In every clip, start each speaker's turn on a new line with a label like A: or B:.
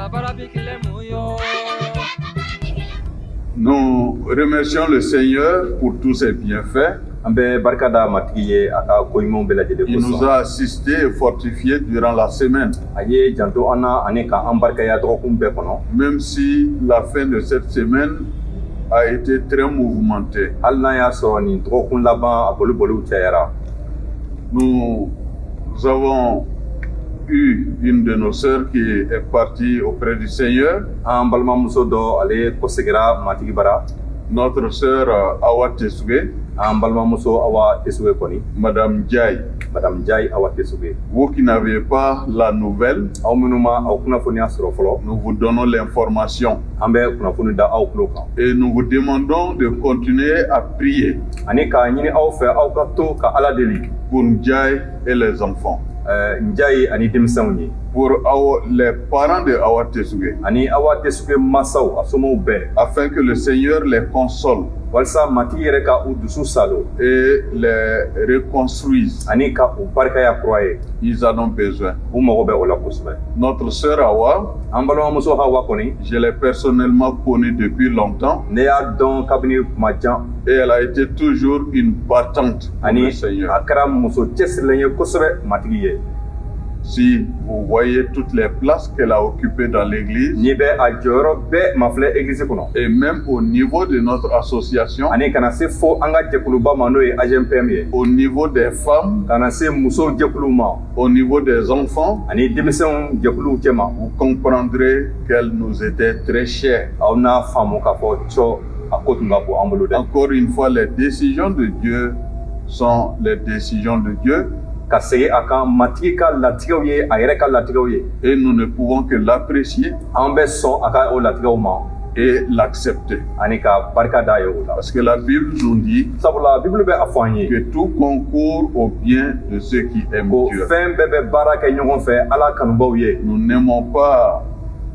A: Sabara bikile muyo.
B: Nous remercions le Seigneur pour tous ses bienfaits.
C: An bɛ barika da Matigi ye a ka koɲumanw bɛɛ lajɛlen
B: Il nous
C: kosɔn.
B: A assistés et fortifiés durant la semaine.
C: A ye janto an na ani ka an barikaya dɔgɔkun bɛɛ kɔnɔ.
B: Même si la fin de cette semaine a été très mouvementée.
C: Hali n'a y'a sɔrɔ nin dɔgɔkun laban a boliboliw cayara.
B: Nous avons eu une de nos sœurs qui est partie auprès du Seigneur,
C: An balimamuso dɔ, ale kɔsegira Matigi bara.
B: Notre sœur Awa Tesoué,
C: An balimamuso Awa Tesuge kɔni.
B: Madame Ndiaye.
C: Madame Jayi Awa Tesuge.
B: Vous qui n'avez pas la nouvelle,
C: Aw minnu ma aw kunnafoniya sɔrɔ fɔlɔ,
B: nous vous donnons l'information
C: an bɛ kunnafoni da aw tulo kan
B: et nous vous demandons de continuer à prier
C: ani k'a ɲini aw fɛ aw ka to ka Ala deli
B: pour Ndiaye et les enfants,
C: Njayi ani denmisɛnw ye,
B: pour les parents de Awa Tesoué,
C: ani Awa Tesuge masaw, a somɔgɔw bɛɛ,
B: afin que le Seigneur les console
C: walasa Matigi yɛrɛ ka u dusu salo
B: et les reconstruise.
C: ani ka u barikaya kura ye.
B: Ils en ont besoin.
C: U mago bɛ o la kosɛbɛ.
B: Notre sœur Awa,
C: An balimamuso Hawa kɔni,
B: je l'ai personnellement connue depuis longtemps
C: ne y'a dɔn kabini kuma jan
B: et elle a été toujours une battante pour
C: ani
B: le Seigneur.
C: a kɛra muso cɛsirilen ye kosɛbɛ Matigi ye.
B: Si vous voyez toutes les places qu'elle a occupées dans l'église
C: N'i bɛ a jɔyɔrɔ bɛɛ mafilɛ egilizi kɔnɔ
B: et même au niveau de notre association,
C: ani ka na se fo an ka jɛkuluba ma, n'o ye AGMPM ye,
B: au niveau des femmes,
C: ka na se musow jɛkuluw ma,
B: au niveau des enfants,
C: ani denmisɛnw jɛkuluw cɛma,
B: vous comprendrez qu'elle nous était très chère.
C: aw n'a faamu k'a fɔ cɔ a ko tun ka bon an bolo dɛ.
B: Encore une fois, les décisions de Dieu sont les décisions de Dieu
C: Ka segin a kan, Matigi ka latigɛw ye a yɛrɛ ka latigɛw ye
B: et nous ne pouvons que l'apprécier
C: An bɛ sɔn a ka o latigɛw ma
B: et l'accepter.
C: ani ka barika da ye o la.
B: Parce que la Bible nous dit
C: Sabula Bibulu bɛ a fɔ an ye
B: que tout concourt au bien de ceux qui aiment
C: ko
B: Dieu.
C: fɛn bɛɛ bɛ baara kɛ ɲɔgɔn fɛ Ala kanubaw ye.
B: Nous n'aimons pas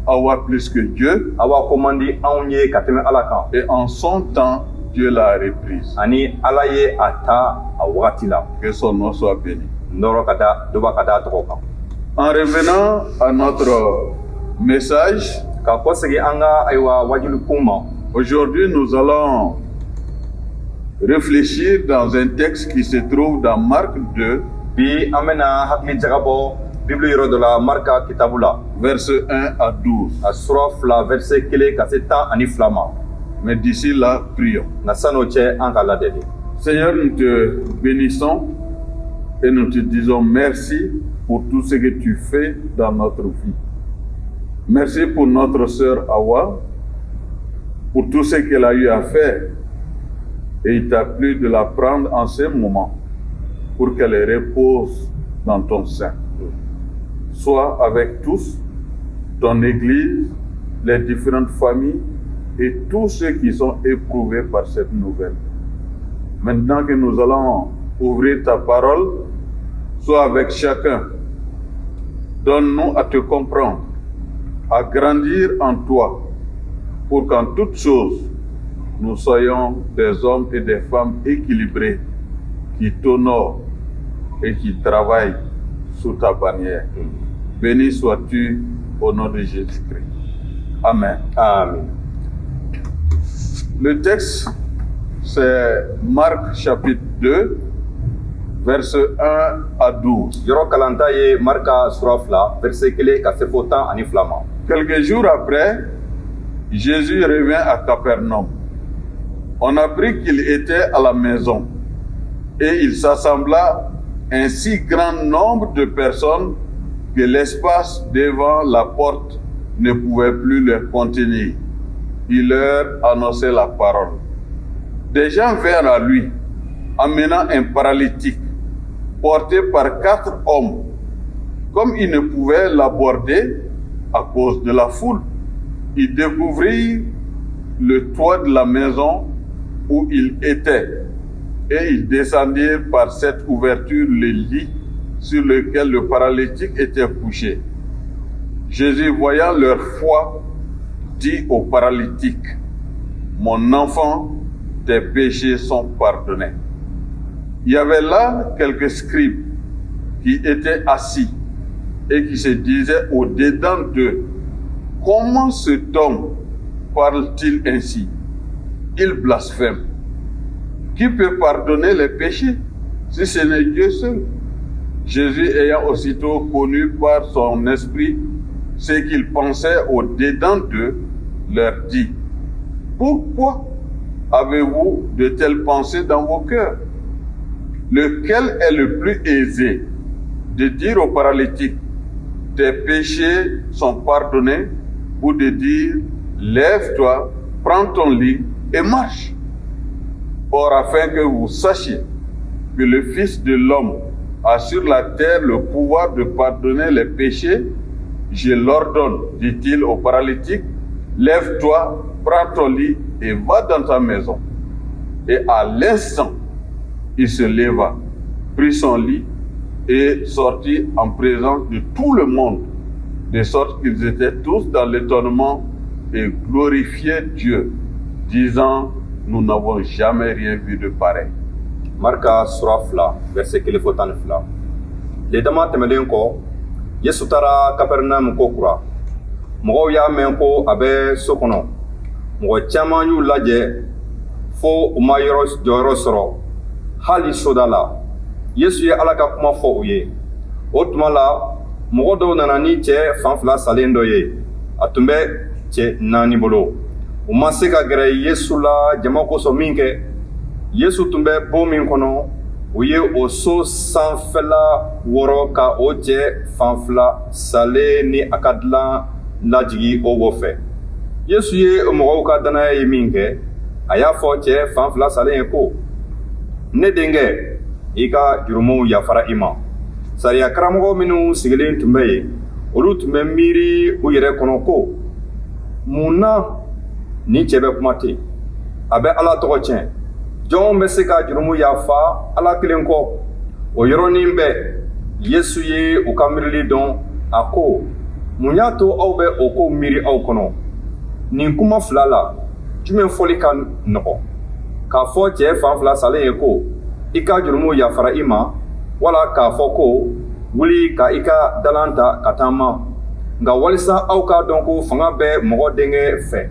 B: Awa plus que Dieu
C: Awa ko man di anw ye ka tɛmɛ Ala kan
B: et en son temps, Dieu l'a reprise.
C: ani Ala ye a ta a wagati la.
B: Que son nom soit béni.
C: Nɔrɔ ka da dɔba ka da tɔgɔ kan.
B: En revenant à notre message,
C: Ka kɔsegin an ka ayiwa wajulikun ma,
B: aujourd'hui nous allons réfléchir dans un texte qui se trouve dans Marc 2,
C: bi an bɛna hakili jagabɔ Bibulu yɔrɔ dɔ la, Marika kitabu la,
B: versets 1 à 12.
C: a sura 2, verset 1 ka se 12 ma.
B: Mais d'ici là, prions.
C: Nka san'o cɛ, an ka ladeli.
B: Seigneur, nous te bénissons et nous te disons merci pour tout ce que tu fais dans notre vie. Merci pour notre sœur Awa, pour tout ce qu'elle a eu à faire. Et il t'a plu de la prendre en ce moment pour qu'elle repose dans ton sein. Sois avec tous, ton Église, les différentes familles et tous ceux qui sont éprouvés par cette nouvelle. Maintenant que nous allons ouvrir ta parole, sois avec chacun. Donne-nous à te comprendre, à grandir en toi, pour qu'en toutes choses, nous soyons des hommes et des femmes équilibrés qui t'honorent et qui travaillent sous ta bannière. Béni sois-tu au nom de Jésus-Christ. Amen.
C: Amin.
B: Le texte, c'est Marc chapitre 2, versets 1 à 12.
C: Yɔrɔ kalanta ye Marika sura 2, verset 1 ka se fo 12 ma.
B: Quelques jours après, Jésus revint à Capernaum. On apprit qu'il était à la maison et il s'assembla un si grand nombre de personnes que l'espace devant la porte ne pouvait plus les contenir. Il leur annonçait la parole. Des gens vinrent à lui, amenant un paralytique porté par quatre hommes. Comme ils ne pouvaient l'aborder à cause de la foule, ils découvrirent le toit de la maison où il était et ils descendirent par cette ouverture le lit sur lequel le paralytique était couché. Jésus, voyant leur foi, dit au paralytique: «Mon enfant, tes péchés sont pardonnés.» Il y avait là quelques scribes qui étaient assis et qui se disaient au-dedans d'eux: Comment cet homme parle-t-il ainsi? Il blasphème. Qui peut pardonner les péchés si ce n'est Dieu seul? Jésus, ayant aussitôt connu par son esprit ce qu'ils pensaient au-dedans d'eux, leur dit: Pourquoi avez-vous de telles pensées dans vos cœurs? Lequel est le plus aisé, de dire au paralytique: Tes péchés sont pardonnés, ou de dire: Lève-toi, prends ton lit et marche? Or, afin que vous sachiez que le Fils de l'homme a sur la terre le pouvoir de pardonner les péchés, je l'ordonne, dit-il au paralytique: Lève-toi, prends ton lit et va dans ta maison. Et à l'instant, il se leva, prit son lit et sortit en présence de tout le monde, de sorte qu'ils étaient tous dans l'étonnement et glorifiaient Dieu, disant: Nous n'avons jamais rien vu de pareil.
C: Marka sura 2, verset 1 fo 12. Tile dama tɛmɛlen kɔ, Yesu taara Kapɛrɛnamu ko kura. Mɔgɔw y'a mɛn ko a bɛ so kɔnɔ. Mɔgɔ caman y'u lajɛ fo u ma yɔrɔ jɔyɔrɔ sɔrɔ hali soda la. Yesu ye Ala ka kuma fɔ u ye. O tuma la, mɔgɔ dɔw nana ni cɛ fan fila salen dɔ ye. A tun bɛ cɛ naani bolo. U ma se ka gɛrɛ Yesu la jama kosɔn min kɛ, Yesu tun bɛ bon min kɔnɔ, u ye o so sanfɛla wɔrɔ ka o cɛ fan fila salen ni a ka dilan lajigi o wo fɛ. Yesu ye o mɔgɔw ka danaya ye min kɛ, a y'a fɔ cɛ fan fila salen ye ko: Ne denkɛ, i ka jurumuw yafara i ma. Sariya karamɔgɔ minnu sigilen tun bɛ yen, olu tun bɛ miiri u yɛrɛ kɔnɔ ko: Mun na nin cɛ bɛ kuma ten? A bɛ Ala tɔgɔ tiɲɛ. Jɔn bɛ se ka jurumu yafa Ala kelen kɔ? O yɔrɔnin bɛɛ, Yesu ye u ka miirili dɔn. A ko: Mun y'a to aw bɛ o ko miiri aw kɔnɔ? Nin kuma fila la, jumɛn fɔli ka nɔgɔ, k'a fɔ cɛ fan fila salen ye ko: I ka jurumu yafara i ma, wala k'a fɔ ko: Wuli ka i ka dalan ta ka taama? Nka walisa aw k'a dɔn ko fanga bɛ Mɔgɔ Denkɛ fɛ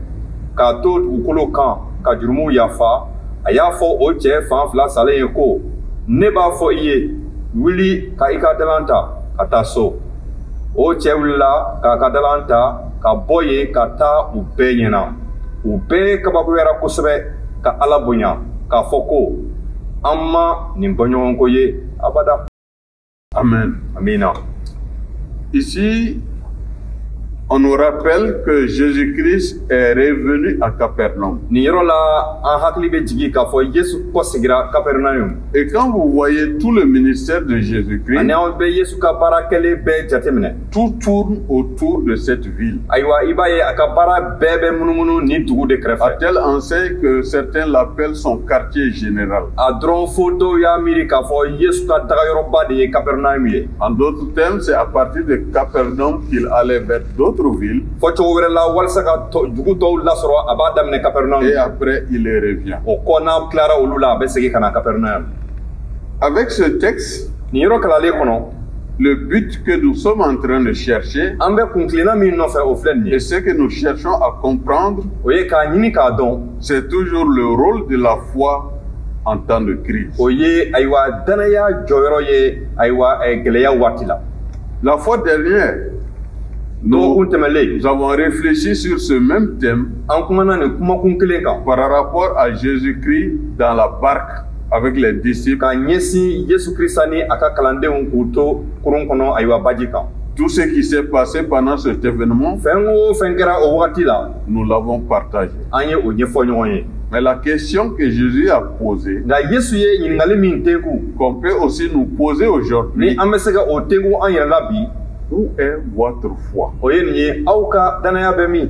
C: k'a to dugukolo kan ka jurumu yafa, a y'a fɔ o cɛ fan fila salen ye ko: Ne b'a fɔ i ye, wuli ka i ka dalan ta ka taa so. O cɛ wulila k'a ka dalan ta ka bɔ yen ka taa u bɛɛ ɲɛna. U bɛɛ kabakoyara kosɛbɛ ka Ala bonya k'a fɔ ko: An ma nin bɔɲɔgɔnko ye abada.
B: Amen.
C: Amina.
B: Ici, on nous rappelle que Jésus-Christ est revenu à Capernaum.
C: Nin yɔrɔ la, an hakili bɛ jigin k'a fɔ Yesu kɔsegira Kapɛrɛnayum.
B: Et quand vous voyez tout le ministère de Jésus-Christ,
C: Ani an bɛ Yesu ka baara kɛlen bɛɛ jateminɛ,
B: tout tourne autour de cette ville.
C: ayiwa, i b'a ye a ka baara bɛɛ bɛ munumunu nin dugu de
B: À
C: kɛrɛfɛ.
B: telle enseigne que certains l'appellent son quartier général.
C: A dɔrɔn fo dɔw y'a miiri k'a fɔ Yesu ka dagayɔrɔba de ye Kapɛrɛnayum ye.
B: En d'autres termes, c'est à partir de Capernaum qu'il allait vers d'autres villes
C: Fɔ cogo wɛrɛ la, walasa ka dugu tɔw lasɔrɔ, a b'a daminɛ Kapɛrɛnayum.
B: Et après il y revient.
C: O kɔ, n'a tilara olu la, a bɛ segin ka na Kapɛrɛnayum.
B: Avec ce texte,
C: Nin yɔrɔ kalalen kɔnɔ,
B: le but que nous sommes en train de chercher
C: an bɛ kuntilenna min nɔfɛ, o filɛ nin
B: et
C: ye,
B: ce que nous cherchons à comprendre,
C: o ye k'a ɲini k'a dɔn,
B: c'est toujours le rôle de la foi en temps de crise.
C: o ye ayiwa danaya jɔyɔrɔ ye, ayiwa, gɛlɛya waati la.
B: La fois dernière, nous,
C: Dɔgɔkun tɛmɛlen,
B: nous avons réfléchi sur ce même thème
C: an kumana nin kumakun kelen kan
B: par rapport à Jésus-Christ dans la barque avec les disciples.
C: ka ɲɛsin Yesu Krista ni a ka kalandenw k'u to kurun kɔnɔ, ayiwa, baji kan.
B: Tout ce qui s'est passé pendant cet événement,
C: Fɛn o fɛn kɛra o wagati la,
B: nous l'avons partagé.
C: an ye o ɲɛfɔ ɲɔgɔn ye.
B: Mais la question que Jésus a posée,
C: Nka Yesu ye ɲininkali min tenku,
B: qu'on peut aussi nous poser aujourd'hui,
C: ni an bɛ se ka o tenku an yɛrɛ la bi,
B: où est votre foi?
C: o ye nin ye: Aw ka danaya bɛ min?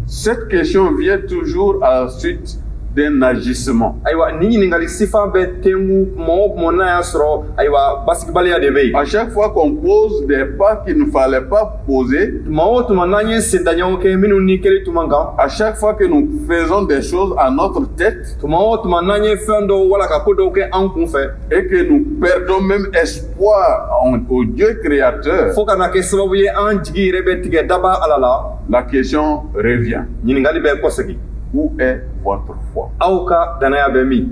B: Cette question vient toujours à la suite d'un agissement.
C: Ayiwa, nin ɲininkali sifa bɛ tengu tuma o tuma n'a y'a sɔrɔ, ayiwa, basigibaliya de bɛ yen.
B: À chaque fois qu'on pose des pas qu'il ne fallait pas poser,
C: Tuma o tuma n'an ye sendaɲɔgɔn kɛ minnu ni kɛli tun man kan,
B: à chaque fois que nous faisons des choses à notre tête
C: tuma o tuma n'an ye fɛn dɔw wala ka ko dɔw kɛ an kun fɛ,
B: et que nous perdons même espoir au Dieu créateur,
C: fo ka na kɛ sababu ye an jigi yɛrɛ bɛ tigɛ daba Ala la,
B: la question revient.
C: Ɲininkali bɛ kɔsegin.
B: Où est votre foi?
C: Aw ka danaya bɛ min?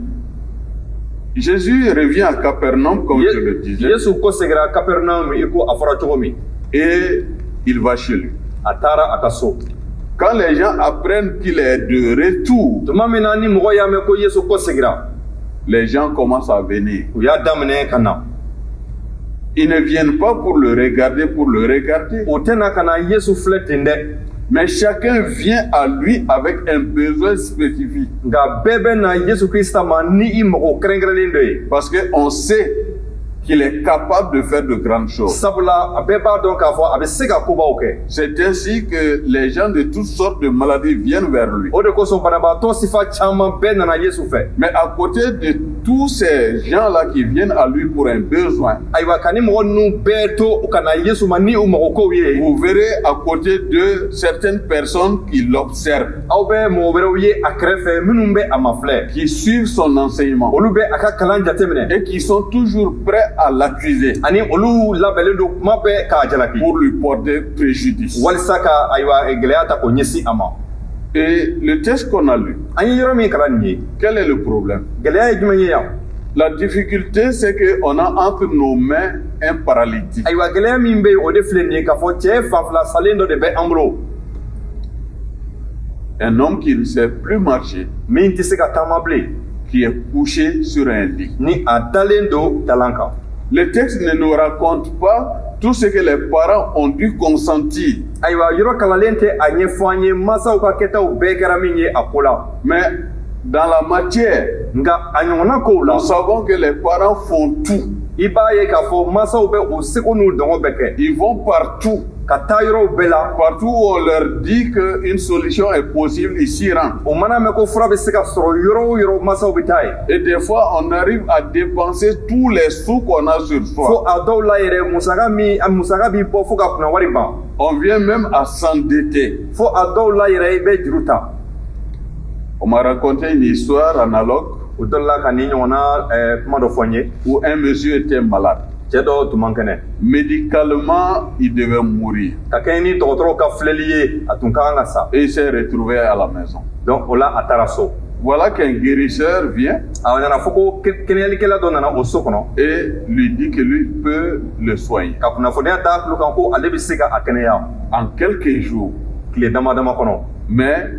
B: Jésus revient à Capernaum, comme je le disais,
C: Yesu kɔsegira Kapɛrɛnamu i ko a fɔra cogo min,
B: et il va chez lui.
C: A taara a ka so.
B: Quand les gens apprennent qu'il est de retour,
C: Tuma min na ni mɔgɔ y'a mɛn ko Yesu kɔsegira,
B: les gens commencent à venir.
C: u y'a daminɛ ka na.
B: Ils ne viennent pas pour le regarder, pour le regarder.
C: O tɛna ka na Yesu filɛ ten dɛ.
B: Mais chacun vient à lui avec un besoin spécifique.
C: Nka bɛɛ bɛ na Yesu Krista ma ni i mago kɛrɛnkɛrɛnlen dɔ ye.
B: Parce qu'on sait qu'il est capable de faire de grandes choses.
C: Sabula a bɛɛ b'a dɔn k'a fɔ a bɛ se ka kobaw kɛ.
B: C'est ainsi que les gens de toutes sortes de maladies viennent vers lui.
C: O de kosɔn banabaatɔ sifa caman bɛɛ nana Yesu fɛ.
B: Mais à côté de tous ces gens-là qui viennent à lui pour un besoin,
C: Ayiwa, ka ni mɔgɔ ninnu bɛɛ to ka na Yesu ma ni u mago kow ye,
B: vous verrez à côté d'eux certaines personnes qui l'observent,
C: aw bɛ mɔgɔ wɛrɛw ye a kɛrɛfɛ minnu bɛ a mafilɛ,
B: qui suivent son enseignement
C: olu bɛ a ka kalan jateminɛ,
B: et qui sont toujours prêts à l'accuser
C: ani olu labɛnnen don kuma bɛɛ k'a jalaki
B: pour lui porter préjudice.
C: walisa ka, ayiwa, gɛlɛya ta k'o ɲɛsin a ma.
B: Et le texte qu'on a lu,
C: An ye yɔrɔ min kalan nin ye,
B: quel est le problème?
C: gɛlɛya ye jumɛn ye yan?
B: La difficulté, c'est qu'on a entre nos mains un paralytique.
C: Ayiwa, gɛlɛya min bɛ yen, o de filɛ nin ye k'a fɔ cɛ fan fila salen dɔ de bɛ an bolo.
B: Un homme qui ne sait plus marcher,
C: Min tɛ se ka taama bilen,
B: qui est couché sur un lit.
C: ni a dalen don dalan kan.
B: Le texte ne nous raconte pas tout ce que les parents ont dû consentir.
C: Ayiwa, yɔrɔ kalanlen tɛ a ɲɛfɔ an ye mansaw ka kɛtaw bɛɛ kɛra min ye a ko la.
B: Mais dans la matière,
C: Nka a ɲɔgɔnna kow la,
B: nous savons que les parents font tout.
C: i b'a ye k'a fɔ mansaw bɛ u seko n'u dɔngɔ bɛɛ kɛ.
B: Ils vont partout.
C: Ka taa yɔrɔw bɛɛ la.
B: Partout où on leur dit qu'une solution est possible, ils s'y rendent.
C: O mana mɛn ko fura bɛ se ka sɔrɔ yɔrɔ o yɔrɔ, mansaw bɛ taa yen.
B: Et des fois, on arrive à dépenser tous les sous qu'on a sur
C: Fo
B: soi.
C: a dɔw la yɛrɛ, musaka min a musaka b'i bɔ fo ka kunna wari ban.
B: On vient même à s'endetter.
C: Fo a dɔw la yɛrɛ, i bɛ juru ta.
B: On m'a raconté une histoire analogue
C: O dɔ la ka nin ɲɔgɔnna kuma dɔ fɔ n ye.
B: où un monsieur était malade.
C: Cɛ dɔ tun man kɛnɛ.
B: Médicalement, il devait mourir.
C: Ka kɛɲɛ ni dɔgɔtɔrɔw ka filɛli ye, a tun ka kan ka sa.
B: Et il s'est retrouvé à la maison.
C: Donc o la, a taara so.
B: Voilà qu'un guérisseur vient
C: A nana fɔ ko kɛnɛyalikɛla dɔ nana o so kɔnɔ
B: et lui dit que lui peut le soigner.
C: ka kunnafoniya d'a tulo kan ko ale bɛ se ka a kɛnɛya
B: En quelques jours.
C: tile dama dama kɔnɔ.
B: Mais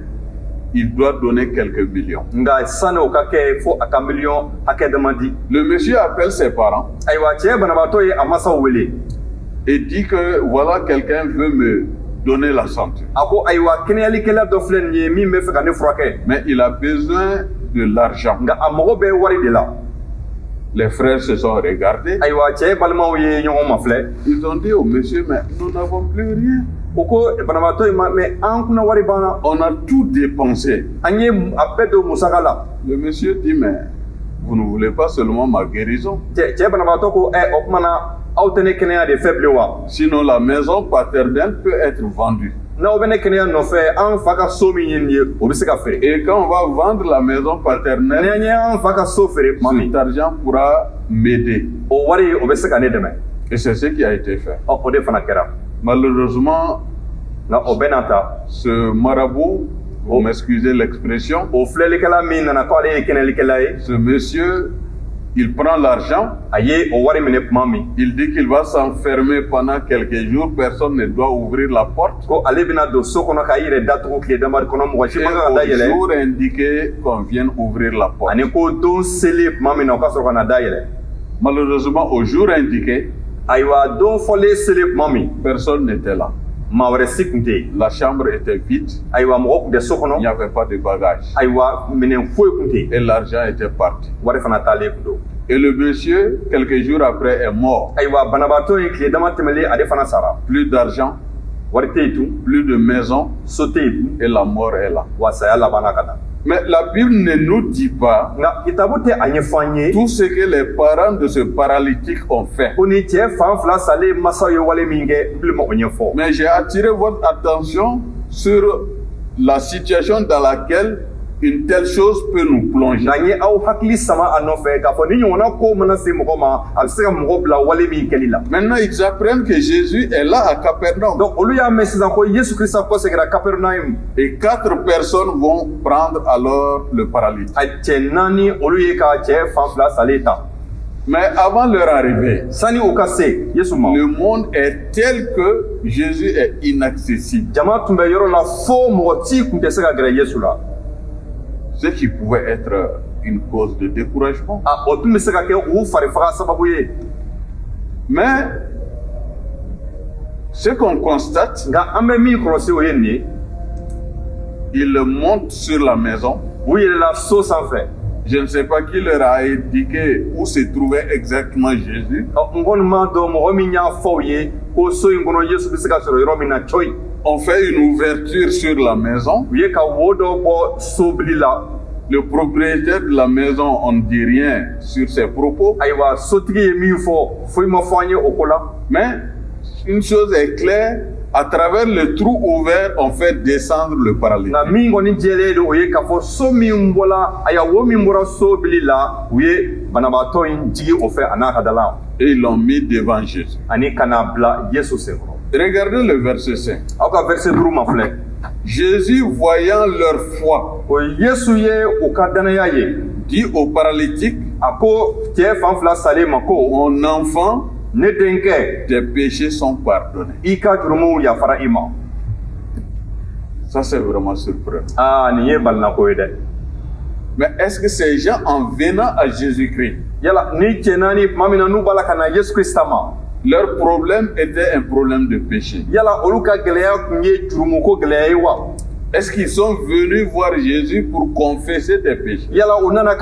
B: il doit donner quelques millions.
C: Nka sani o ka kɛ, fo a ka miliyɔn hakɛ dama di.
B: Le monsieur appelle ses parents
C: Ayiwa, cɛ banabaatɔ ye a masaw wele
B: et dit que voilà, quelqu'un veut me donner la santé.
C: A ko ayiwa, kɛnɛyalikɛla dɔ filɛ nin ye min bɛ fɛ ka ne furakɛ.
B: Mais il a besoin de l'argent.
C: Nka a mago bɛ wari de la.
B: Les frères se sont regardés.
C: Ayiwa, cɛ balimaw ye ɲɔgɔn mafilɛ.
B: Ils ont dit au monsieur, mais nous n'avons plus rien.
C: O ko banabaatɔ in ma: mɛ an kunna wari banna.
B: On a tout dépensé.
C: An ye a bɛɛ don musaka la.
B: Le monsieur dit, mais vous ne voulez pas seulement ma guérison.
C: Cɛ banabaatɔ ko: o tuma na, aw tɛ ne kɛnɛya de fɛ bilen wa?
B: Sinon, la maison paternelle peut être vendue.
C: N'aw bɛ ne kɛnɛya nɔfɛ, an fa ka so min ye nin ye, o bɛ se ka feere.
B: Et quand on va vendre la maison paternelle,
C: Ni an ye an fa ka so feere tuma min,
B: cet argent pourra m'aider.
C: o wari, o bɛ se ka ne dɛmɛ.
B: Et c'est ce qui a été fait.
C: Ɔ, o de fana kɛra.
B: Malheureusement,
C: Nka o bɛɛ n'a ta,
B: ce marabout, vous m'excusez l'expression,
C: o filɛlikɛla min nana ko ale ye kɛnɛyalikɛla ye,
B: ce monsieur, il prend l'argent,
C: a ye o wari minɛ tuma min,
B: il dit qu'il va s'enfermer pendant quelques jours, personne ne doit ouvrir la porte.
C: ko ale bɛna don so kɔnɔ k'a yɛrɛ datugu tile damadɔ kɔnɔ, mɔgɔ si
B: Et
C: man kan ka da
B: au
C: yɛlɛ.
B: jour indiqué, qu'on vienne ouvrir la porte.
C: Ani ko don selen tuma min na, o ka sɔrɔ ka na da yɛlɛ.
B: Malheureusement, au jour indiqué,
C: Ayiwa, don fɔlen selen tuma min,
B: personne n'était là.
C: maa wɛrɛ si tun tɛ yen.
B: La chambre était vide,
C: Ayiwa, mɔgɔ tun tɛ so
B: il
C: kɔnɔ.
B: n'y avait pas de bagages.
C: Ayiwa, minɛn foyi tun tɛ yen.
B: Et l'argent était parti.
C: Wari fana taalen tun don.
B: Et le monsieur, quelques jours après, est mort.
C: Ayiwa, banabaatɔ in, tile dama tɛmɛlen, ale fana sara.
B: Plus d'argent,
C: Wari tɛ yen tun,
B: plus de maison,
C: so tɛ yen tun,
B: et la mort est là.
C: wa saya labanna ka na.
B: Mais la Bible ne nous dit pas
C: Nka kitabu tɛ a ɲɛfɔ an ye
B: tout ce que les parents de ce paralytique ont fait.
C: ko ni cɛ fan fila salen masaw ye wale min kɛ, Bibulu ma o ɲɛfɔ.
B: Mais j'ai attiré votre attention sur la situation dans laquelle une telle chose peut nous plonger.
C: Nka n ye aw hakili sama a nɔfɛ k'a fɔ ni ɲɔgɔnna ko mana se mɔgɔ ma, a bɛ se ka mɔgɔ bila wale min kɛli la.
B: Maintenant, ils apprennent que Jésus est là à Capernaum.
C: Donc olu y'a mɛn sisan ko Yesu Kirisa kɔseginna Kapɛrɛnayim.
B: Et quatre personnes vont prendre alors le paralytique.
C: A cɛ naani, olu ye ka cɛ fan fila salen ta.
B: Mais avant leur arrivée,
C: Sani u ka se Yesu ma,
B: le monde est tel que Jésus est inaccessible.
C: jama tun bɛ yɔrɔ la fo mɔgɔ ci tun tɛ se ka gɛrɛ Yesu la.
B: Ce qui pouvait être une cause de découragement.
C: A o tun bɛ se ka kɛ u farifaga sababu ye.
B: Mais ce qu'on constate,
C: Nka an bɛ min kɔlɔsi, o ye nin ye:
B: ils montent sur la maison.
C: U yɛlɛla so sanfɛ.
B: Je ne sais pas qui leur a indiqué où se trouvait exactement Jésus.
C: Ɔ, n kɔni m'a dɔn mɔgɔ min y'a fɔ u ye ko so in kɔnɔ, Yesu bɛ se ka sɔrɔ yɔrɔ min na coyi.
B: On fait une ouverture sur la maison.
C: U ye ka wo dɔ bɔ sobili la.
B: Le propriétaire de la maison, on ne dit rien sur ses propos.
C: Ayiwa, sotigi ye min fɔ, foyi ma fɔ an ye o ko la.
B: Mais une chose est claire, à travers le trou ouvert, on fait descendre le paralytique.
C: Nka min kɔni jɛlen don, o ye k'a fɔ so min bɔla, ayiwa, wo min bɔra sobili la, u ye banabaatɔ in jigi o fɛ, a n'a ka dalan.
B: Et ils l'ont mis devant Jésus.
C: Ani ka n'a bila Yesu senkɔrɔ.
B: Regardez le verset 5.
C: Aw ka verset 5 ma filɛ.
B: Jésus, voyant leur foi,
C: O Yesu ye u ka danaya ye,
B: dit au paralytique,
C: a ko cɛ fan fila salen ma ko:
B: Mon enfant,
C: Ne denkɛ,
B: tes péchés sont pardonnés.
C: i ka jurumuw yafara i ma.
B: Ça, c'est vraiment surprenant.
C: Aa, nin ye balinako ye dɛ.
B: Mais est-ce que ces gens, en venant à Jésus-Christ,
C: Yala ni cɛ naani, tuma min na n'u b'a la ka na Yesu Krista ma,
B: leur problème était un problème de péché?
C: yala olu ka gɛlɛya tun ye jurumuko gɛlɛya ye wa?
B: Est-ce qu'ils sont venus voir Jésus pour confesser des péchés?
C: Yala u nana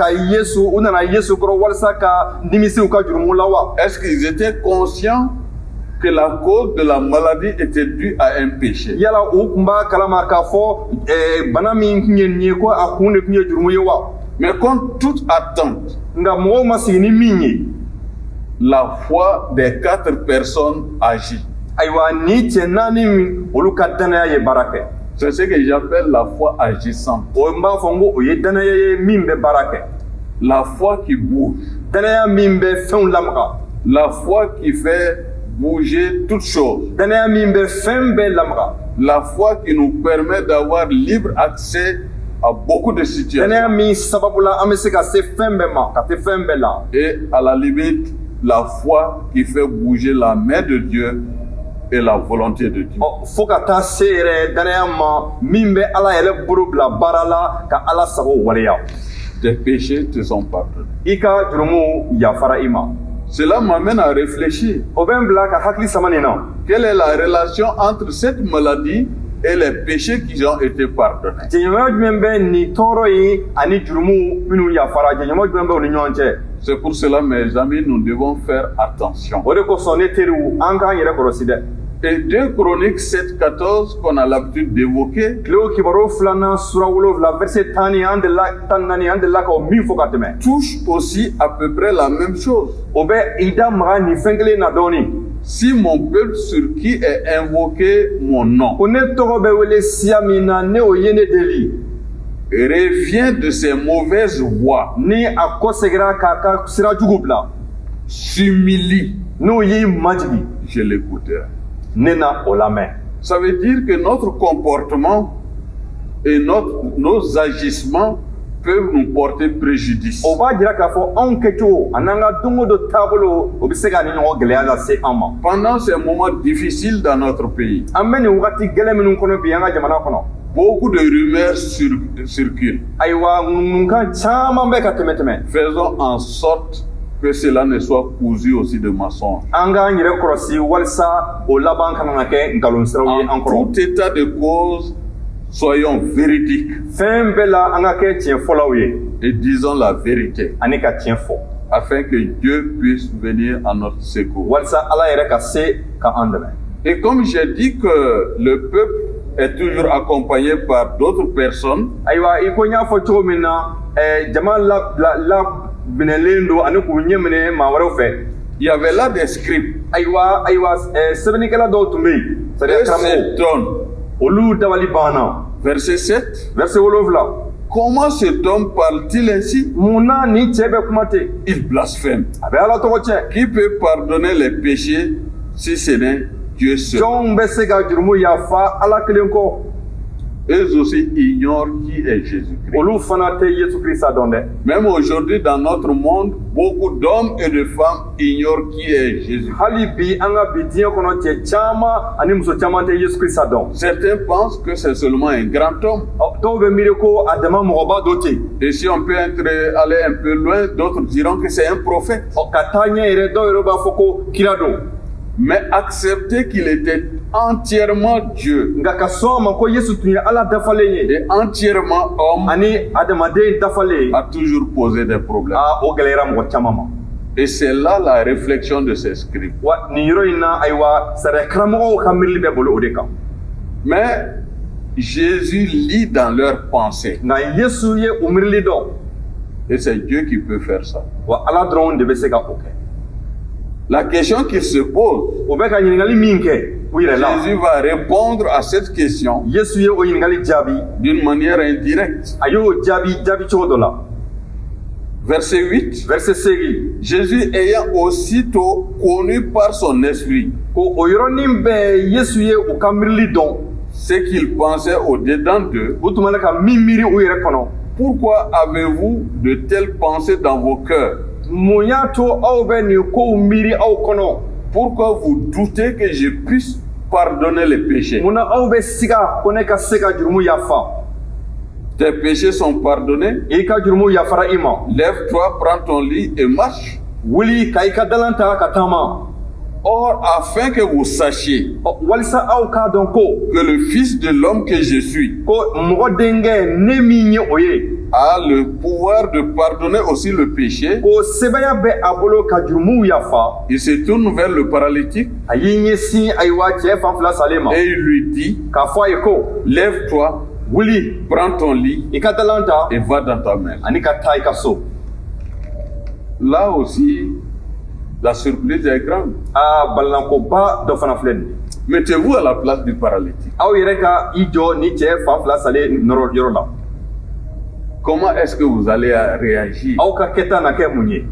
C: Yesu kɔrɔ walasa ka nimisi u ka jurumu la wa?
B: Est-ce qu'ils étaient conscients que la cause de la maladie était due à un péché?
C: Yala u tun b'a kalama k'a fɔ bana min tun ye nin ye, ko a kun de tun ye jurumu ye wa?
B: Mais contre toute attente,
C: Nka mɔgɔw ma sigi ni min ye,
B: la foi des quatre personnes agit.
C: ayiwa, ni cɛ naani min, olu ka danaya ye baara kɛ.
B: C'est ce que j'appelle la foi agissante.
C: O n b'a fɔ n ko o ye danaya ye min bɛ baara kɛ.
B: La foi qui bouge.
C: Danaya min bɛ fɛnw lamaga.
B: La foi qui fait bouger toutes choses.
C: Danaya min bɛ fɛn bɛɛ lamaga.
B: La foi qui nous permet d'avoir libre accès à beaucoup de situations.
C: Danaya min sababu la an bɛ se ka se fɛn bɛɛ ma, ka se fɛn bɛɛ la.
B: Et à la limite, la foi qui fait bouger la main de Dieu et la volonté de Dieu.
C: Ɔ, fo ka taa se yɛrɛ danaya ma min bɛ Ala yɛrɛ bolo bila baara la ka Ala sago waleya.
B: Tes péchés te sont pardonnés.
C: I ka jurumuw yafara i ma.
B: Cela m'amène à réfléchir.
C: O bɛ n bila ka hakili sama nin na.
B: Quelle est la relation entre cette maladie et les péchés qui ont été pardonnés?
C: Jɛɲɔgɔnya jumɛn bɛ nin tɔɔrɔ in ani jurumuw minnu yafara, jɛɲɔgɔn jumɛn bɛ u ni ɲɔgɔn cɛ?
B: C'est pour cela, mes amis, nous devons faire attention.
C: O de kosɔn, ne teriw, an k'an yɛrɛ kɔlɔsi dɛ.
B: Et 2 Chroniques 7, 14, qu'on a l'habitude d'évoquer,
C: Kilew Kibaru filanan sura 7, verset 10 ni an delila, 14, an delila ka o min fɔ ka tɛmɛ,
B: touche aussi à peu près la même chose.
C: o bɛ i da maga nin fɛn kelen na dɔɔnin.
B: Si mon peuple sur qui est invoqué mon nom
C: Ko ne tɔgɔ bɛ wele siya min na, ne o ye ne deli,
B: revient de ses mauvaises voies,
C: ni a kɔsegira k'a ka sira jugu bila,
B: s'humilie,
C: n'o y'i majigi,
B: je l'écouterai.
C: ne na o lamɛn.
B: Ça veut dire que notre comportement et nos agissements peuvent nous porter préjudice.
C: O b'a jira k'a fɔ anw kɛcogo a n'an ka don o don taabolo, o bɛ se ka ni ɲɔgɔn gɛlɛya lase an ma.
B: Pendant ces moments difficiles dans notre pays,
C: An bɛ nin wagati gɛlɛn minnu kɔnɔ bi an ka jamana kɔnɔ,
B: beaucoup de rumeurs circulent.
C: ayiwa, ŋunuŋunukan caman bɛ ka tɛmɛ tɛmɛ.
B: Faisons en sorte que cela ne soit cousu aussi de mensonges.
C: An k'an yɛrɛ kɔlɔsi walisa o laban kana na kɛ nkalon siraw ye
B: En
C: an kɔrɔ.
B: tout état de cause, soyons véridiques
C: Fɛn bɛɛ la, an ka kɛ tiɲɛ fɔlaw ye
B: et disons la vérité
C: ani ka tiɲɛ fɔ,
B: afin que Dieu puisse venir à notre secours.
C: walisa Ala yɛrɛ ka se ka an dɛmɛ.
B: Et comme j'ai dit que le peuple est toujours accompagné par d'autres personnes.
C: Ayiwa, i ko n y'a fɔ cogo min na, jama la minɛlen don ani k'u ɲɛ minɛ maa wɛrɛw fɛ.
B: Il y avait là des scribes.
C: Ayiwa, sɛbɛnnikɛla dɔw tun bɛ yen, c'est-à-dire
B: Eux
C: karamɔgɔw.
B: S'étonnent.
C: Olu dabali banna.
B: Verset 7.
C: Verset 7.
B: Comment cet homme parle-t-il ainsi?
C: Mun na nin cɛ bɛ kuma ten?
B: Il blasphème.
C: A bɛ Ala tɔgɔ tiɲɛ.
B: Qui peut pardonner les péchés si ce n'est Dieu seul?
C: Jɔn bɛ se ka jurumu yafa Ala kelen kɔ?
B: Eux aussi ignorent qui est Jésus-Christ.
C: Olu fana tɛ Yesu Kirisa dɔn dɛ.
B: Même aujourd'hui, dans notre monde, beaucoup d'hommes et de femmes ignorent qui est Jésus.
C: Hali bi, an ka bi diɲɛ kɔnɔ, cɛ caman ani muso caman tɛ Yesu Kirisa dɔn.
B: Certains pensent que c'est seulement un grand homme.
C: Ɔ, dɔw bɛ miiri ko a dama mɔgɔba dɔ ten.
B: Et si on peut aller un peu loin, d'autres diront que c'est un prophète.
C: Ɔ, ka taa ɲɛ yɛrɛ, dɔw yɛrɛ b'a fɔ ko kira don.
B: Mais accepter qu'il était entièrement Dieu
C: Nka ka sɔn a ma ko Yesu tun ye Ala dafalen ye
B: et entièrement homme
C: ani adamaden dafalen,
B: a toujours posé des problèmes.
C: aa, o gɛlɛyara mɔgɔ caman ma.
B: Et c'est là la réflexion de ces scribes.
C: Wa nin yɔrɔ in na, ayiwa, sariya karamɔgɔw ka miirili bɛ bolo o de kan.
B: Mais Jésus lit dans leurs pensées.
C: Nka Yesu ye o miirili dɔn.
B: Et c'est Dieu qui peut faire ça.
C: Wa Ala dɔrɔn de bɛ se ka o kɛ.
B: La question qu'il se pose,
C: O bɛ ka ɲininkali min kɛ u yɛrɛ la,
B: Jésus va répondre à cette question
C: Yesu ye o ɲininkali jaabi
B: d'une manière indirecte.
C: A y'o jaabi jaabi cogo dɔ la.
B: Verset 8.
C: Verset 8.
B: Jésus ayant aussitôt connu par son esprit
C: Ko o yɔrɔnin bɛɛ Yesu ye u ka miirili dɔn
B: ce qu'ils pensaient au-dedans d'eux.
C: U tun b'a la ka min miiri u yɛrɛ kɔnɔ.
B: Pourquoi avez-vous de telles pensées dans vos cœurs?
C: Mun y'a to aw bɛ nin kow miiri aw kɔnɔ?
B: Pourquoi vous doutez que je puisse pardonner les péchés?
C: Mun na aw bɛ siga ko ne ka se ka jurumu yafa?
B: Tes péchés sont pardonnés.
C: I ka jurumu yafara i ma.
B: Lève-toi, prends ton lit et marche.
C: Wuli ka i ka dalan ta ka taama.
B: Or, afin que vous sachiez
C: Ɔ, walisa aw k'a dɔn ko
B: que le Fils de l'homme que je suis
C: ko mɔgɔ denkɛ ne min ye o ye
B: a le pouvoir de pardonner aussi le péché,
C: ko sebaya bɛ a bolo ka jurumuw yafa,
B: il se tourne vers le paralytique
C: a y'i ɲɛsin, ayiwa, cɛ fan fila salen ma
B: et il lui dit,
C: k'a fɔ a ye ko
B: lève-toi,
C: wuli,
B: prends ton lit
C: i ka dalan ta
B: et va dans ta maison.
C: ani ka taa i ka so.
B: Là aussi, la surprise est grande.
C: Aa, balankoba dɔ fana filɛ nin ye.
B: Mettez-vous à la place du paralytique.
C: Aw yɛrɛ ka i jɔ ni cɛ fan fila salen nɔrɔ yɔrɔ la.
B: Comment est-ce que vous allez réagir?
C: Aw ka kɛta na kɛ mun ye?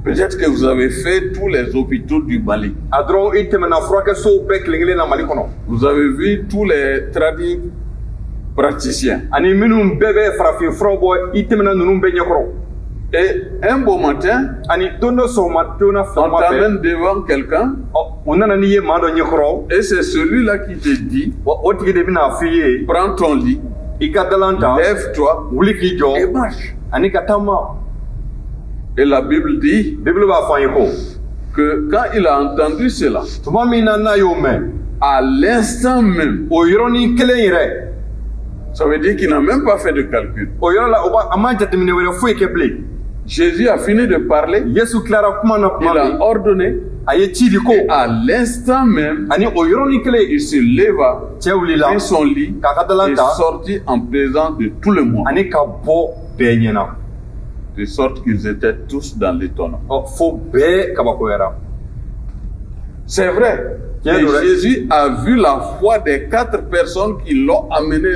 B: Peut-être que vous avez fait tous les hôpitaux du Mali.
C: A dɔrɔn i tɛmɛna furakɛsow bɛɛ kelen kelen na Mali kɔnɔ
B: Vous avez vu tous les tradis praticiens.
C: ani minnu bɛɛ bɛ farafin furaw bɔ, i tɛmɛna ninnu bɛɛ ɲɛkɔrɔ.
B: Et un beau matin,
C: Ani don dɔ sɔgɔma joona,
B: on
C: sɔgɔma fɛ,
B: t'amène devant quelqu'un
C: ɔ, u nana n'i ye maa dɔ ɲɛkɔrɔ.
B: Et c'est celui-là qui te dit,
C: Wa o tigi de bɛna f'i ye,
B: prends ton lit,
C: i ka dalan ta,
B: lève-toi
C: wuli k'i
B: et
C: jɔ
B: marche.
C: ani ka taama.
B: Et la Bible dit
C: Bibulu b'a fɔ an ye ko
B: que quand il a entendu cela,
C: tuma min na n'a y'o mɛn,
B: à l'instant même,
C: o yɔrɔnin kelen yɛrɛ,
B: ça veut dire qu'il n'a même pas fait de calcul.
C: O yɔrɔ la, o b'a a ma jateminɛ wɛrɛ foyi kɛ bilen.
B: Jésus a fini de parler,
C: Yesu tilara kuma na
B: il
C: kuma
B: a
C: min,
B: ordonné,
C: a ye ci di ko
B: et à l'instant même,
C: ani o yɔrɔnin kelen,
B: il se leva,
C: cɛ wulila
B: prit son lit
C: k'a ka dalan
B: et
C: ta
B: sortit en présence de tout le monde.
C: ani ka bɔ bɛɛ ɲɛna.
B: De sorte qu'ils étaient tous dans l'étonnement.
C: Ɔ, fo bɛɛ kabakoyara.
B: C'est vrai.
C: Tiens,
B: Et
C: Laurent.
B: Jésus a vu la foi des quatre personnes qui l'ont amené,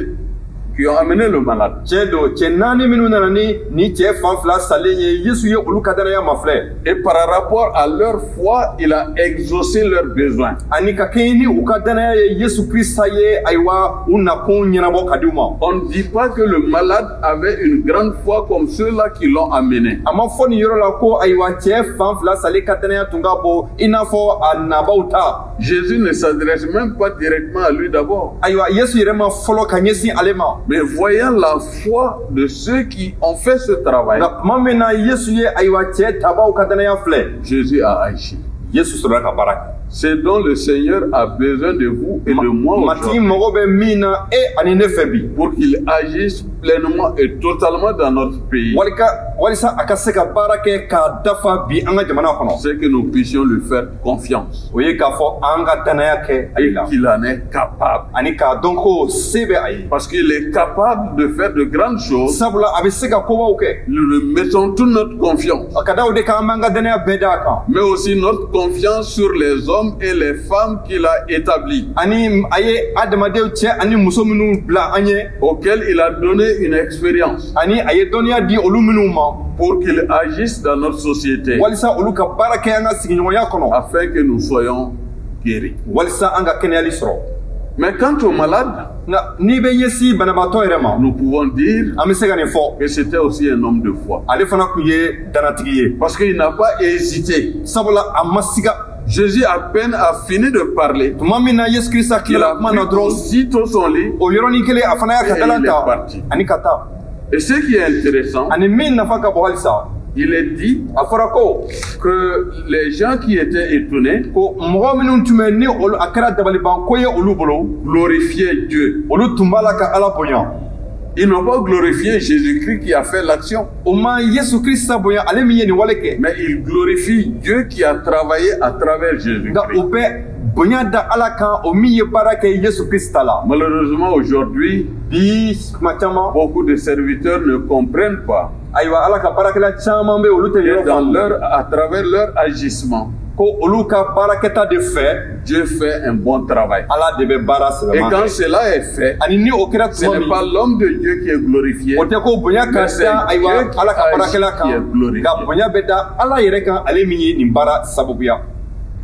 B: qui ont amené le malade.
C: Tiɲɛ don, cɛ naani minnu nana ni cɛ fan fila salen ye, Yesu ye olu ka danaya mafilɛ.
B: Et par rapport à leur foi, il a exaucé leurs besoins.
C: Ani ka kɛɲɛ ni u ka danaya ye, Yesu Krista ye, ayiwa, u nakun ɲɛnabɔ ka di u ma.
B: On ne dit pas que le malade avait une grande foi comme ceux-là qui l'ont amené.
C: A ma fɔ nin yɔrɔ la ko, ayiwa, cɛ fan fila salen ka danaya tun ka bon i n'a fɔ a nabaw ta.
B: Jésus ne s'adresse même pas directement à lui d'abord.
C: Ayiwa, Yesu yɛrɛ ma fɔlɔ ka ɲɛsin ale ma.
B: Mais voyant la foi de ceux qui ont fait ce travail,
C: Nka tuma min na Yesu ye, ayiwa, cɛ tabaw ka danaya filɛ,
B: Jésus a agi.
C: Yesu sɔrɔla ka baara kɛ.
B: Ce dont le Seigneur a besoin de vous et de moi
C: Matigi
B: aujourd'hui
C: mago bɛ min na e ani ne fɛ bi,
B: pour qu'il agisse pleinement et totalement dans notre pays,
C: walisa a ka se ka baara kɛ k'a dafa bi an ka jamana kɔnɔ,
B: c'est que nous puissions lui faire confiance
C: o ye k'a fɔ an ka danaya kɛ a
B: et
C: la,
B: qu'il en est capable.
C: Ani k'a dɔn ko se bɛ a ye.
B: Parce qu'il est capable de faire de grandes choses.
C: Sabula a bɛ se ka kobaw kɛ.
B: Nous lui mettons toute notre confiance,
C: A ka da o de kan, an b'an ka danaya bɛɛ d'a kan,
B: mais aussi notre confiance sur les hommes et les femmes qu'il a établis,
C: ani a ye adamadenw, cɛ ani muso minnu bila an ye,
B: auxquels il a donné une expérience
C: ani a ye dɔnniya di olu minnu ma,
B: pour qu'ils agissent dans notre société
C: walisa olu ka baara kɛ an ka sigiɲɔgɔnya kɔnɔ,
B: afin que nous soyons guéris.
C: Walisa an ka kɛnɛyali sɔrɔ.
B: Mais quant aux malades,
C: Nka n'i bɛ ɲɛsin banabaatɔ yɛrɛ ma,
B: nous pouvons dire
C: an bɛ se ka nin fɔ,
B: que c'était aussi un homme de foi.
C: Ale fana tun ye danatigi ye.
B: Parce qu'il n'a pas hésité.
C: Sabula a ma siga.
B: Jésus à peine a fini de parler,
C: Tuma min na Yesu Kirisa
B: il
C: tilala
B: a
C: kuma na
B: pris
C: dɔrɔn,
B: aussitôt son lit.
C: o yɔrɔnin kelen a fana y'a ka
B: Et
C: dalan
B: il est
C: ta
B: parti.
C: ani ka taa.
B: Et ce qui est intéressant,
C: Ani min nafa ka bon halisa,
B: il est dit
C: a fɔra ko
B: que les gens qui étaient étonnés
C: ko mɔgɔ minnu tun bɛ ni olu a kɛra dabaliban ko ye olu bolo,
B: glorifiaient Dieu.
C: Olu tun b'a la ka Ala bonya.
B: Ils n'ont pas glorifié Jésus-Christ qui a fait l'action,
C: O ma Yesu Kirisa bonya, ale min ye nin wale kɛ,
B: mais ils glorifient Dieu qui a travaillé à travers
C: nka
B: Jésus-Christ.
C: u bɛ bonya da Ala kan, o min ye baara kɛ Yesu Kirista la.
B: Malheureusement, aujourd'hui,
C: Bi tuma caman,
B: beaucoup de serviteurs ne comprennent pas
C: ayiwa, Ala ka baarakɛla caman bɛ olu tɛ
B: que
C: yɔrɔ
B: dans
C: faamu
B: leur, à travers leur agissement,
C: ko olu ka baarakɛta de fɛ,
B: Dieu fait un bon travail.
C: Ala de bɛ baara
B: Et
C: sɛbɛman
B: quand
C: kɛ.
B: Cela est fait,
C: Ani ni o kɛra
B: ce
C: tuma
B: n'est
C: min,
B: pas l'homme de Dieu qui est glorifié,
C: o tɛ ko bonya ka
B: mais c'est
C: da ayiwa
B: Dieu qui
C: Ala ka
B: agit
C: baarakɛla
B: qui
C: kan,
B: est glorifié.
C: nka bonya bɛ da Ala yɛrɛ kan, ale min ye nin baara sababuya.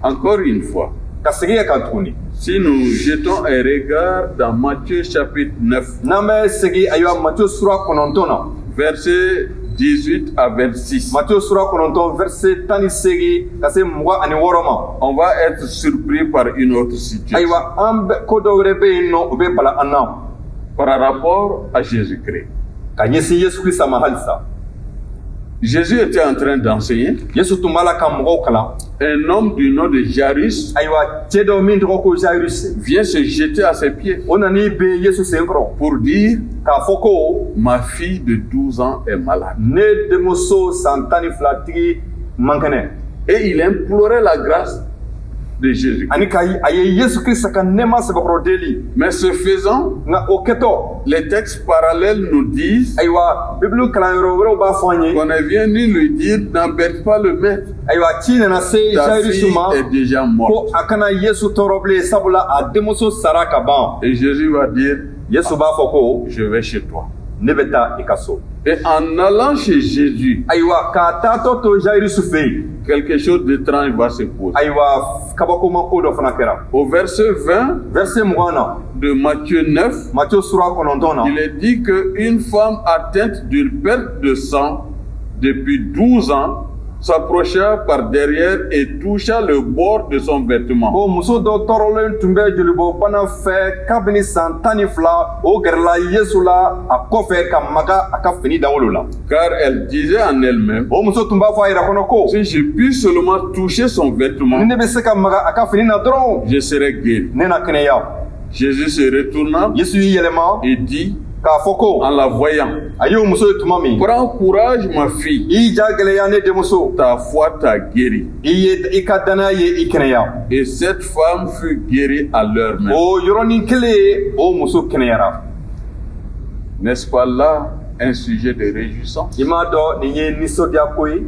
B: Encore une fois,
C: Ka segin kan tuguni,
B: si nous jetons un regard dans Matthieu chapitre 9,
C: n'an bɛ segin ayiwa Matiyo sura 9 na,
B: versets 18 à 26,
C: Matiyo sura 9, verset 18 ka se 26 ma,
B: on va être surpris par une autre situation
C: ayiwa, an bɛ ko dɔ wɛrɛ bɛ yen nɔ, o bɛ bala an na
B: par rapport à Jésus-Christ.
C: Ka ɲɛsin Yesu Kirisa ma halisa.
B: Jésus était en train d'enseigner.
C: Yesu tun b'a la ka mɔgɔw kalan.
B: Un homme du nom de Jairus
C: Ayiwa, cɛ dɔ min tɔgɔ ko Jairus,
B: vient se jeter à ses pieds
C: o nan'i ben Yesu sen kɔrɔ
B: pour dire:
C: k'a fɔ ko:
B: Ma fille de 12 ans est malade.
C: Ne denmuso san 12 tigi man kɛnɛ.
B: Et il implorait la grâce de Jésus.
C: Ani ka a ye Yesu Kirisa ka nɛɛma sɛbɛkɔrɔ deli.
B: Mais ce faisant,
C: Nka o kɛtɔ,
B: les textes parallèles nous disent
C: ayiwa, Bibulu kalanyɔrɔ wɛrɛw b'a fɔ an ye,
B: qu'on est venu lui dire: N'embête pas le maître,
C: ayiwa, ci nana se
B: ta
C: Jairus
B: fille
C: ma
B: est déjà morte.
C: ko a kana Yesu tɔɔrɔ bilen, sabula a denmuso sara ka ban.
B: Et Jésus va dire:
C: Yesu b'a fɔ ko:
B: Je vais chez toi.
C: Ne bɛ taa i ka so.
B: Et en allant chez Jésus,
C: Ayiwa, k'a taatɔ to Jairus fɛ yen,
B: quelque chose d'étrange va se poser.
C: Ayiwa, kabakoma ko dɔ fana kɛra.
B: Au verset 20
C: Verset 20 na,
B: de Matthieu 9,
C: Matiyo sura 9 na,
B: il est dit qu'une femme atteinte d'une perte de sang depuis 12 ans s'approcha par derrière et toucha le bord de son vêtement.
C: Ko muso dɔ tɔɔrɔlen tun bɛ jolibɔbana fɛ kabini san 12, o gɛrɛla Yesu la a kɔfɛ ka maga a ka fini dawolo la.
B: Car elle disait en elle-même:
C: O muso tun b'a fɔ a yɛrɛ kɔnɔ ko:
B: Si je puis seulement toucher son vêtement,
C: Ni ne bɛ se ka maga a ka fini na dɔrɔn,
B: je serai guéri.
C: ne na kɛnɛya.
B: Jésus se retourna
C: Yesu y'i yɛlɛma
B: et dit
C: k'a fɔ ko,
B: en la voyant:
C: a y'o muso ye tuma min,
B: Prends courage, ma fille,
C: I ja gɛlɛya, ne denmuso,
B: ta foi t'a guéri.
C: I ye i ka danaya ye i kɛnɛya.
B: Et cette femme fut guérie à l'heure même.
C: O yɔrɔnin kelen, o muso kɛnɛyara.
B: N'est-ce pas là un sujet de réjouissance?
C: I m'a dɔn nin ye nisɔndiya ko ye?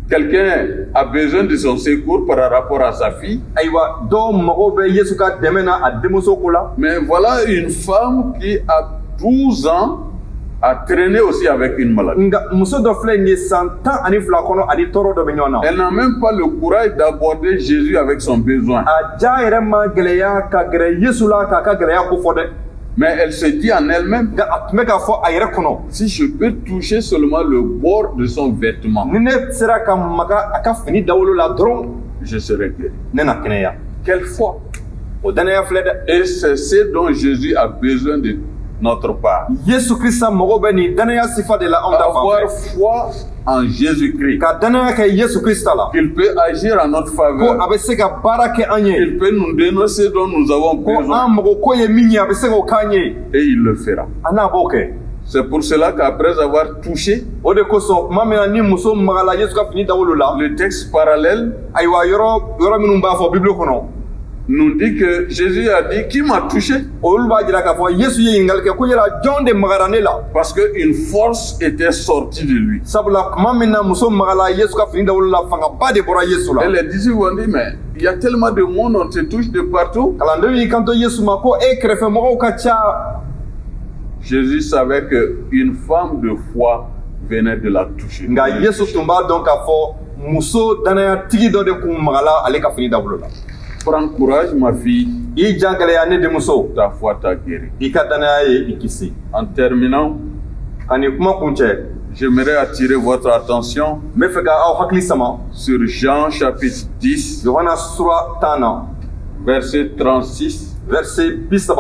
B: Quelqu'un a besoin de son secours par rapport à sa fille.
C: Ayiwa, dɔw mago bɛ Yesu ka dɛmɛ na a denmuso ko la.
B: Mais voilà une femme qui a 12 ans a traîné aussi avec une maladie.
C: Nka muso dɔ filɛ nin ye, san 12 kɔnɔ ani tɔɔrɔ dɔ bɛ ɲɔgɔn na.
B: Elle n'a même pas le courage d'aborder Jésus avec son besoin.
C: A ja yɛrɛ ma gɛlɛya ka gɛrɛ Yesu la k'a ka gɛlɛya ko fɔ dɛ.
B: Mais elle se dit en elle-même:
C: Nka a tun bɛ k'a fɔ a yɛrɛ kɔnɔ:
B: Si je peux toucher seulement le bord de son vêtement,
C: Ni ne sera ka maga a ka fini dawolo la dɔrɔn,
B: je serai guéri.
C: ne na kɛnɛya.
B: Quelle foi!
C: O danaya filɛ dɛ.
B: Et c'est ce dont Jésus a besoin de notre part.
C: Yesu Krista mago bɛ nin danaya sifa de la anw ta fan
B: Avoir
C: fɛ.
B: Foi en Jésus-Christ.
C: Ka danaya kɛ Yesu Krista la.
B: Qu'il peut agir en notre
C: Ko
B: faveur.
C: a bɛ se ka baara kɛ an ye.
B: Il peut nous donner ce dont nous avons
C: Ko
B: besoin.
C: an mago ko ye min ye, a bɛ se k'o k'an ye.
B: Et il le fera.
C: A n'a b'o kɛ.
B: C'est pour cela qu'après avoir touché
C: O de kosɔn, tuma min na ni muso magala Yesu ka fini dawolo la,
B: le texte parallèle
C: ayiwa, yɔrɔ yɔrɔ minnu b'a fɔ Bibulu kɔnɔ,
B: nous dit que Jésus a dit: Qui m'a touché?
C: Olu b'a jira k'a fɔ Yesu ye ɲininkali kɛ ko yala jɔn de magara ne la?
B: Parce qu'une force était sortie de lui.
C: Sabula tuma min na muso magala Yesu ka fini dawolo la, fangaba de bɔra Yesu la.
B: Et les disciples ont dit: Mais il y a tellement de monde, on te touche de partout.
C: Kalandenw y'i kanto Yesu ma ko e kɛrɛfɛmɔgɔw ka ca.
B: Jésus savait qu'une femme de foi venait de la toucher.
C: Nka Yesu tun b'a dɔn k'a fɔ muso danayatigi dɔ de kun magala ale ka fini dawolo la.
B: Prends courage, ma fille,
C: I jan gɛlɛya, ne denmuso.
B: Ta foi t'a guéri.
C: I ka danaya ye i kisi.
B: En terminant,
C: Ka nin kuma kun cɛ,
B: j'aimerais attirer votre attention
C: n bɛ fɛ ka aw hakili sama
B: sur Jean chapitre 10,
C: Yohana sura 10 na,
B: verset 36
C: verset 36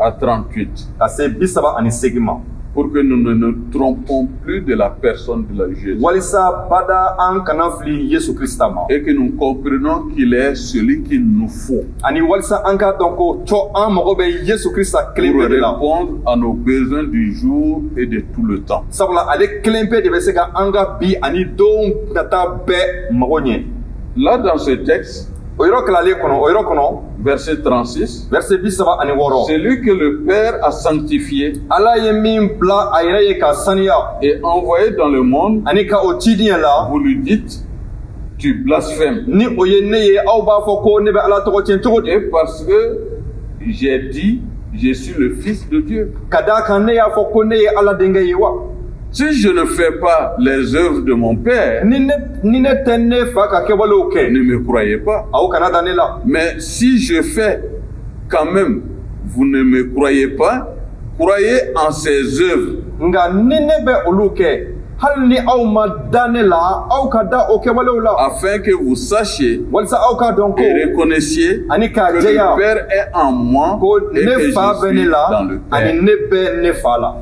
B: à 38,
C: ka se 38 ma,
B: pour que nous ne nous trompons plus de la personne de la Jésus
C: walisa bada an kana fili Yesu Krista ma,
B: et que nous comprenions qu'il est celui qu'il nous faut
C: ani walisa an k'a dɔn ko cɔ an mago bɛ Yesu Krista kelen
B: pour
C: pe de la,
B: répondre à nos besoins du jour et de tout le temps.
C: Sabula ale kelen pe de bɛ se ka an ka bi ani don nata bɛɛ mago ɲɛ.
B: Là, dans ce texte,
C: O yɔrɔ kilalen kɔnɔ, o yɔrɔ kɔnɔ,
B: verset 36,
C: verset 36,
B: celui que le Père a sanctifié
C: Ala ye min bila a yɛrɛ ye ka saniya
B: et envoyé dans le monde,
C: ani ka o ci diɲɛ la,
B: vous lui dites: Tu blasphèmes.
C: ni o ye ne ye, aw b'a fɔ ko ne bɛ Ala tɔgɔ tiɲɛ cogo di?
B: Et parce que j'ai dit: Je suis le Fils de Dieu.
C: Ka d'a kan ne y'a fɔ ko ne ye Ala denkɛ ye wa?
B: Si je ne fais pas les œuvres de mon Père,
C: Ni ne tɛ ne fa ka kɛwalew kɛ,
B: ne me croyez pas.
C: aw kana da ne la.
B: Mais si je fais quand même, vous ne me croyez pas, croyez en ses œuvres,
C: Nka ni ne bɛ olu kɛ, hali ni aw ma da ne la, aw ka da o kɛwalew la,
B: afin que vous sachiez
C: walisa aw k'a dɔn ko
B: et reconnaissiez
C: ani k'a
B: que le
C: jɛya
B: Père est en moi
C: ko
B: et que
C: ne
B: je
C: fa bɛ ne
B: suis
C: la
B: dans le
C: ani
B: Père.
C: ne bɛ ne fa la.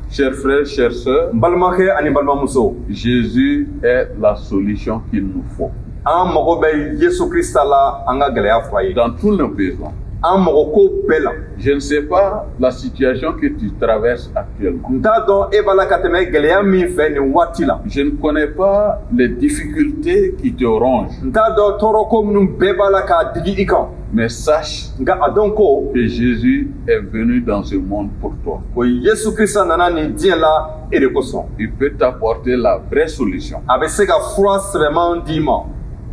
B: Chers frères, chères sœurs,
C: N balimakɛ ani balimamuso,
B: Jésus est la solution qu'il nous faut
C: an mago bɛ Yesu Krista la, an ka gɛlɛya fura ye,
B: dans tous nos besoins.
C: an mago ko bɛɛ la.
B: Je ne sais pas la situation que tu traverses actuellement.
C: N t'a dɔn e b'a la ka tɛmɛ gɛlɛya min fɛ nin waati la.
B: Je ne connais pas les difficultés qui te rongent,
C: N t'a dɔn tɔɔrɔko minnu bɛɛ b'a la k'a digi i kan.
B: Mais sache
C: Nka a dɔn ko
B: que Jésus est venu dans ce monde pour toi.
C: ko Yesu Krista nana nin diɲɛ la e de kosɔn.
B: Il peut t'apporter la vraie solution.
C: A bɛ se ka fura sɛbɛman d'i ma.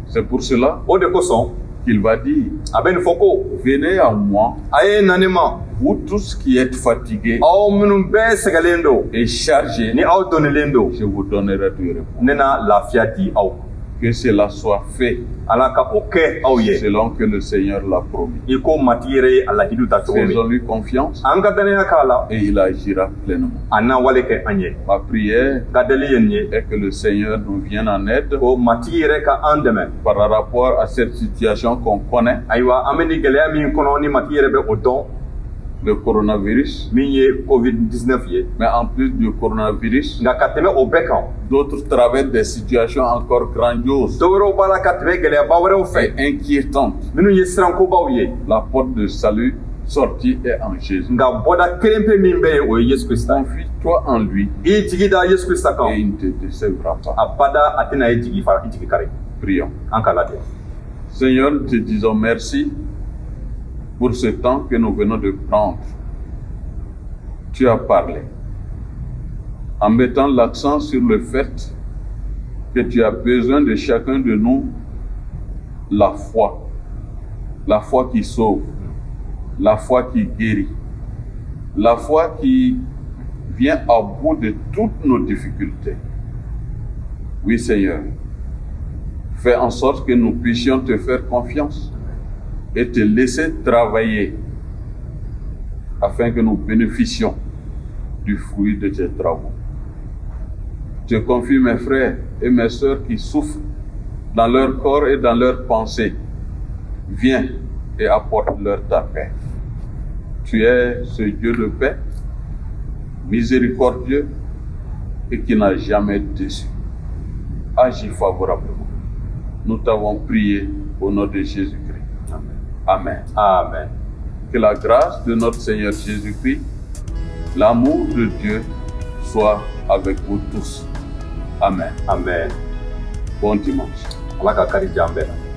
B: C'est pour cela
C: O de kosɔn
B: qu'il va dire:
C: a bɛ nin fɔ ko:
B: Venez à moi,
C: A ye na ne ma,
B: vous tous qui êtes fatigués
C: aw minnu bɛɛ sɛgɛlen don
B: et chargés,
C: ni aw donilen don,
B: je vous donnerai du repos.
C: ne na lafiya di aw ma.
B: Que cela soit fait
C: Ala ka o kɛ aw ye
B: selon que le Seigneur l'a promis.
C: i ko Matigi yɛrɛ ye a lahidu ta cogo min.
B: Faisons-lui confiance
C: An ka danaya k'a la,
B: et il agira pleinement.
C: a n'a wale kɛ an ye.
B: Ma prière
C: N ka deli ye nin ye
B: est que le Seigneur nous vienne en aide
C: ko Matigi yɛrɛ ka an dɛmɛ
B: par rapport à cette situation qu'on connaît,
C: Ayiwa, an bɛ nin gɛlɛya min kɔnɔ, ni Matigi yɛrɛ bɛ o dɔn,
B: le coronavirus.
C: min ye COVID 19 ye.
B: Mais en plus du coronavirus,
C: Nka ka tɛmɛ o bɛɛ kan,
B: d'autres traversent des situations encore grandioses
C: dɔ wɛrɛw b'a la ka tɛmɛ gɛlɛyaba wɛrɛw fɛ
B: et inquiétantes.
C: minnu ye sirankobaw ye.
B: La porte de salut sortie est en Jésus.
C: Nka bɔda kelen pe min bɛ yen, o ye Yesu Krista ye.
B: Confie-toi en lui
C: I jigi da Yesu Krista kan,
B: et il ne te décevra pas.
C: a bada a tɛna i jigi fara i jigi kari.
B: Prions.
C: An ka lajɛ.
B: Seigneur, nous te disons merci pour ce temps que nous venons de prendre. Tu as parlé en mettant l'accent sur le fait que tu as besoin de chacun de nous la foi, la foi qui sauve, la foi qui guérit, la foi qui vient à bout de toutes nos difficultés. Oui, Seigneur, fais en sorte que nous puissions te faire confiance et te laisser travailler afin que nous bénéficions du fruit de tes travaux. Je confie mes frères et mes sœurs qui souffrent dans leur corps et dans leurs pensées. Viens et apporte-leur ta paix. Tu es ce Dieu de paix, miséricordieux et qui n'a jamais déçu. Agis favorablement. Nous t'avons prié au nom de Jésus-Christ.
C: Amen.
B: Amen.
C: Amen.
B: Que la grâce de notre Seigneur Jésus-Christ, l'amour de Dieu soit avec vous tous. Amen.
C: Amen.
B: Bon dimanche.
C: Ala ka kari jan bɛɛ la.